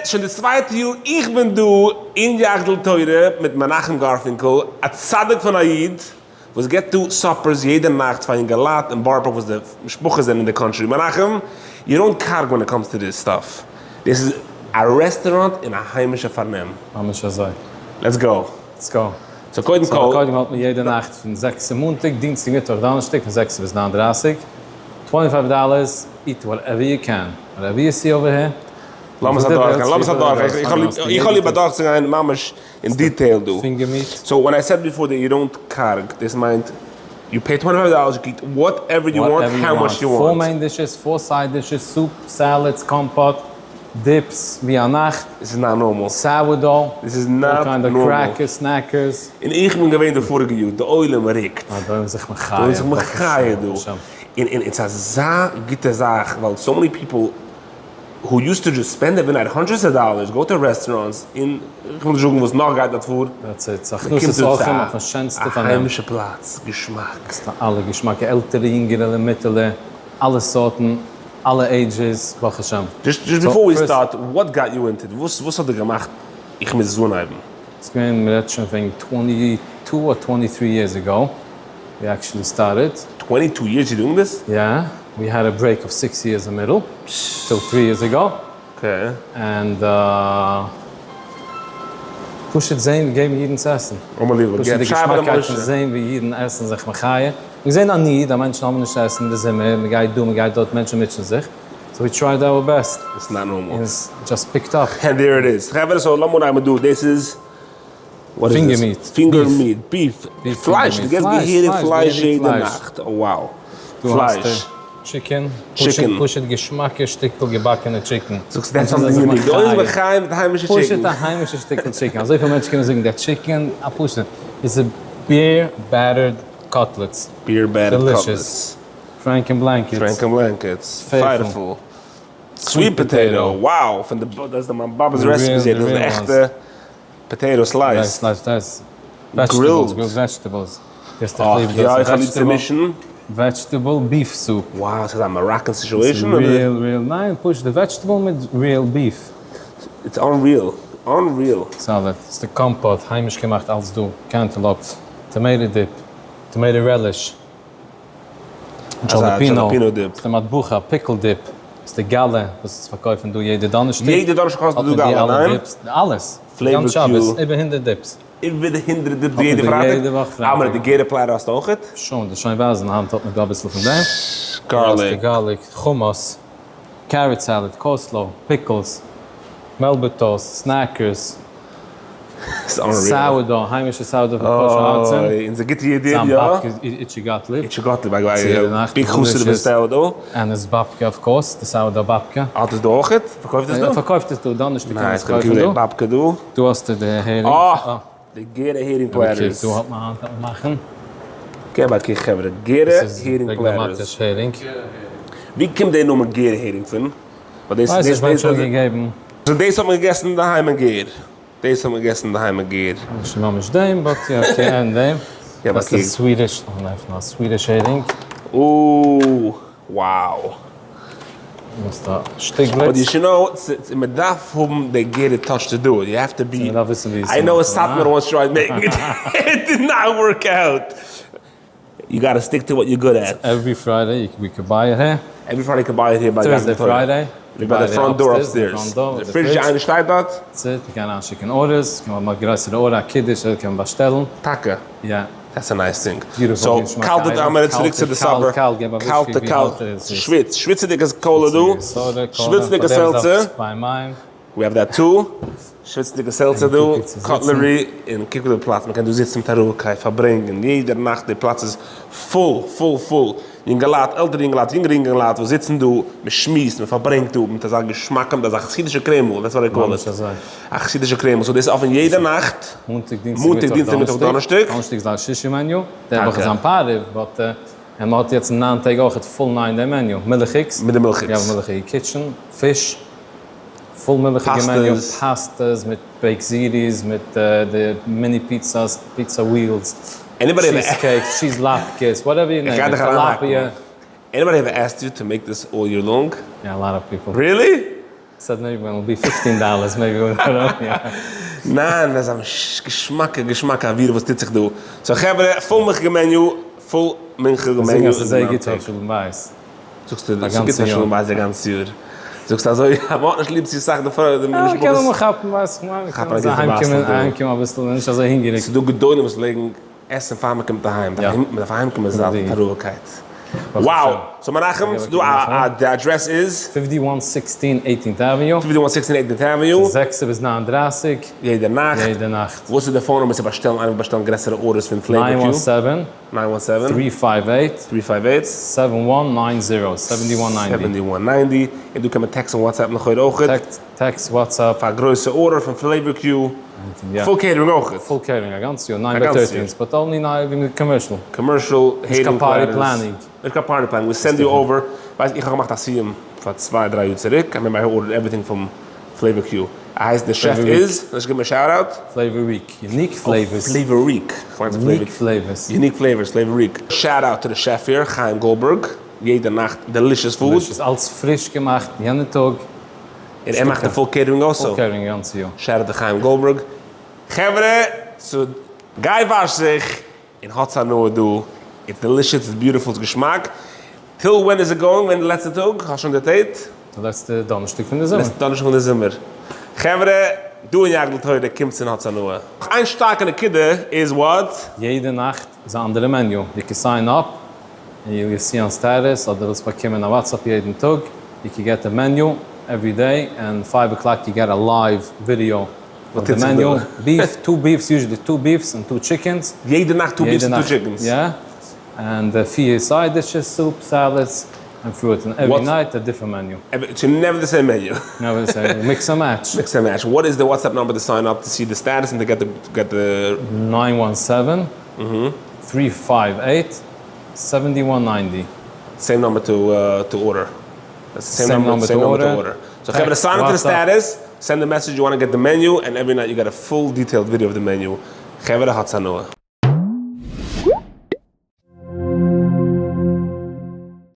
שוין די צווייטע יאר איך בין דא אין יגדיל תורה מיט מנחם גארפינקל, א צדיק פון א איד, וואס געבט דא suppers יעדע נאכט פאר אינגעלייט אין בארא פארק וואס די משפחות זענען אין די country. מנחם, you don't קארג when it comes to this stuff. דאס איז א רעסטוראנט אין א היימישע פארנעם. ממש אזוי. Let's go. Let's go. So קודם כל. קודם האלט מען יעדע נאכט פון זעקס צו מאנטאג, דינסטאג, מיטוואך, דאנערשטאג פון זעקס ביז ניין דרייסיג. twenty five dollars, eat whatever you can, whatever you see over here. לאמיר עס אדורכגיין, לאמיר עס אדורכגיין, איך האב ליב אדורכצוגיין ממש אין detail דא. Finger meat. So when I said before that you don't קארג, דאס מיינט you pay twenty five dollars, you get whatever you want, how much you want. Four main dishes, four side dishes, soup, salads, compote, dips, ווי א נאכט. דאס איז not normal. Sourdough. דאס איז not normal. Crackers, snackers. און איך בין געווען די פאריגע יאר, די עולם רוקט. אה, די עולם איז זיך מחיה. די עולם איז זיך מחיה דא. און און ס'איז אזא גוטע זאך, ווייל so many people who used to just spend every night hundreds of dollars, go to restaurants, און איך וויל נישט זאגן וואס נאך גייט דארט פאר. That's it, ס'איז הכנסת אורחים אויפן שענסטע פארנעם. א היימישע פלאץ, געשמאק. ס'איז פאר אלע געשמאקע, עלטערע, יונגערע, מיטעלע, אלע סארטן, אלע ages, ברוך השם. Just before we start, what got you into it? וואס האט דיר געמאכט איך מוז עס אנהייבן? ס'איז געווען, מ'רעדט שוין וועגן twenty two or twenty three years ago, we actually started. Twenty two years you doing this? Yeah, we had a break of six years אין מידל, till three years ago. Okay. And פשוט זען, געבן אידן צו עסן. Unbelievable. פשוט די געשמאקייט פון זען ווי אידן עסן זיך מחיה. מיר זעען א need אז מענטשן האבן נישט צו עסן אין די זומער, מען גייט דא מען גייט דארט, מענטשן מוטשען זיך. So we tried our best. It's not normal. און עס just picked up. And there it is. חברה so לאמיר אנהייבן דא, דאס איז what is Finger this? Meat. Finger meat, beef, פלייש, דו געסט געהעריג פלייש יעדע נאכט, wow. פלייש. Chicken, פשוט געשמאקע שטיקל געבאקענע chicken. זאגסט that's something unique, דא איז בחיים מיט היימישע chicken. פשוט א היימישע שטיקל chicken, אזויפיל מענטשן קומען זאגן דער chicken, א פשוט, איז א beer battered cutlets. Beer battered cutlets. Frank and blankets. Frank and blankets. פייערפול. Sweet potato, wow, פון די, דאס איז מיין באבע'ס recipe זעט אויס, די עכטע potato slice. Slice, slice, vegetables, grilled vegetables. יא, איך האב ליב צו מישן. Vegetable beef soup. Wow, ס'איז א Moroccan situation אדער? Real real, ניין, פשוט די vegetable מיט real beef. It's unreal, unreal. Salad, ס'איז די compote, היימיש געמאכט אלס דא, cantaloupe, tomato dip, tomato relish. Jalapeno dip. ס'איז די מטבוחה, pickle dip, ס'איז די גאלע וואס פארקויפן דא יעדע דאנערשטאג. יעדע דאנערשטאג קאסט דא גאלע, ניין? אלעס. Flavor שבת, איבער הונדערט dips. איבער הונדערט dips יעדע פרייטאג? יעדע וואך פרייטאג. אמער די גערע platter האסטו אויכעט? שוין, די שוין ווייזן, היינט האט מען דא אביסל פון דעם. Garlic. Garlic, hummus, carrot salad, coleslaw, pickles, Melba toast, snackers. Sourdough, היימישע sourdough פון Kosher Artisan. אוי, אונזער גוטע ידיד, יא. זיין באבקע איטשי גאטליב. איטשי גאטליב, big חסיד פון sourdough. און his באבקע of course, די sourdough באבקע. האט עס דא אויכעט? פארקויפט עס דא? פארקויפט עס דא, דאנערשטאג קען מען עס קויפן דא. באבקע דא. דא האסטו די הערינג. אה! די גערע הערינג platters. דא האט מען היינט האט מען מאכן. געב א קוק חברה, גערע הערינג platters. ווי קומט די נאמען גערע הערינג פון? ווייס נישט, מענטשן האבן געגעבן. So דאס האט מען געגעסן אינדערהיים אין גער. דאס האט מען געגעסן אינדערהיים אין גער. נישט ממש דעם, but יא, כעין דעם. דאס איז Swedish, א Swedish הערינג. אוו, wow. דאס איז א שטיק But you should know, מען דארף האבן די גערע touch to do it, you have to be, I know a סאטמאר once tried making it, it did not work out. You gotta stick to what you good at. Every Friday we could buy it here. Every Friday could buy it here ביי Thursday Friday. ביי די front door upstairs. די fridge איינער שטייט דארט. That's it, מ'קען איינשיקן orders, קען מען מאכן גרעסערע order, א קידוש קען מען באשטעלן. טאקע? יא. That's a nice thing. So קאלטע אמער צוריק צו די supper. קאלטע קאלט. שוויץ, שוויצעדיגע cola דא. שוויצעדיגע seltzer. We have that too. שוויצעדיגע seltzer דא, cutlery, און קוק ווי די פלאץ, מ'קען דא זיצן מיט א רואיגקייט, פארברענגען, יעדע נאכט די פלאץ איז פול, פול, פול, יונגעלייט, עלטערע יונגעלייט, יונגערע יונגעלייט וואס זיצן דא, מ'שמועסט, מ'פארברענגט דא מיט אזא געשמאקע, מיט אזא חסידישע קרעמל, that's what I call it, א חסידישע קרעמל, so דאס איז אפען יעדע נאכט, מאנטאג, דינסטאג, מיטוואך, דאנערשטאג. דאנערשטאג איז ליל שישי menu, די וואך איז זיין פאריוו, but און מ'האט יעצט ניין טעג אויכעט full nine day menu, מילכיגס, מיט די מילכיגס, יא מילכיגע kitchen, פיש. Full מילכיגע menu, pastas מיט baked zitis, מיט די mini pizzas, pizza wheels, cheese cakes, cheese לאטקעס, whatever you name it, tilapia. Anybody ever asked you to make this all year long? Yeah, a lot of people. Really? Said maybe ווען it'll be fifteen dollars maybe we'll ניין, דאס איז א געשמאקע געשמאקע אווירה וואס טוט זיך דא. So חברה, full מילכיגע menu, full מילכיגע menu. זאגן אז ס'איז זייער גוט פאר שלום בית. זאגסטו ס'איז גוט פאר שלום בית א גאנץ יאר. זאגסט אזוי אז מ'האט נישט ליב צו סאך די פרוי די משפחות. מ'קען אמאל כאפן ווייסט איך מיין. כאפן א גוטע בייסל דא. אהיימקומען אביסל נישט אזוי הונגעריג. ס'איז דא גדולים וואס פלעגן עסן פאר מען קומט אהיים, מען דארף אהיים קומען זאט מיט א רואיגקייט. Wow! So מנחם, ס'איז דא א, די אדרעס איז? Fifty one sixteen Eighteenth Avenue. Fifty one sixteen Eighteenth Avenue. זעקסע ביז ניין דרייסיג. יעדע נאכט. יעדע נאכט. וואס איז די phone number צו באשטעלן, איינער וויל באשטעלן גרעסערע orders פון Flavor nine Q? one seven. Nine one seven. Three five eight. Three five eight. Seven one nine zero. Seventy one ninety. Seventy one ninety. און דא קען מען טעקסן WhatsApp נאך אויך. Text, WhatsApp. פאר א גרויסע order פון Flavor Q. Full catering אויך. Full catering א גאנץ יאר, nine by thirteens, but only ניין ווי מיט commercial. Commercial, נישט קיין party planning. נישט קיין party planning, we send you over. ווייסט איך האב געמאכט א סיום פאר צוויי דריי יאר צוריק, I remember I ordered everything פון Flavor Q. ער הייסט די שעף איז, זאלסט געבן א shout out? Flavorique, unique flavors. Flavorique, Unique flavors. Unique flavors, Flavorique. Shout out to די שעף here, חיים גאלדבערג, יעדע נאכט delicious food. Delicious, אלץ פריש געמאכט, יענע טאג. און ער מאכט די full catering also. Full catering גאנץ יאר. Shout out to חיים גאלדבערג. חברה, so גיי וואש זיך און האטס הנאה דא. It's delicious, it's beautiful, it's געשמאק. Till when is it going? ווען די לעצטע טאג? האסט שוין די date? די לעצטע דאנערשטאג פון די זומער. לעצטע דאנערשטאג פון די זומער. חברה, דא אין יגדיל תורה קומטס און האטס הנאה. איין שטארקע נקודה איז what? יעדע נאכט איז א אנדערע menu. You can sign up און you will see on status אדער ווילסט באקומען א WhatsApp יעדן טאג. You can get די menu every day and five o'clock you get a live video of די menu. Beef, two beefs, usually two beefs און two chickens. יעדע נאכט two beefs און two chickens? יא. און די פיר side dishes, soup, salads, און fruit. און every night א different menu. So never the same menu. Never the same. Mix and match. Mix and match. What is the WhatsApp number to sign up to see the status and to get the get the nine one seven three five eight seventy one ninety. Same number to to order. Same number same number to order. So חברה sign up to the status, send a message you want to get the menu, and every night you get a full detailed video of the menu. חברה האטס הנאה.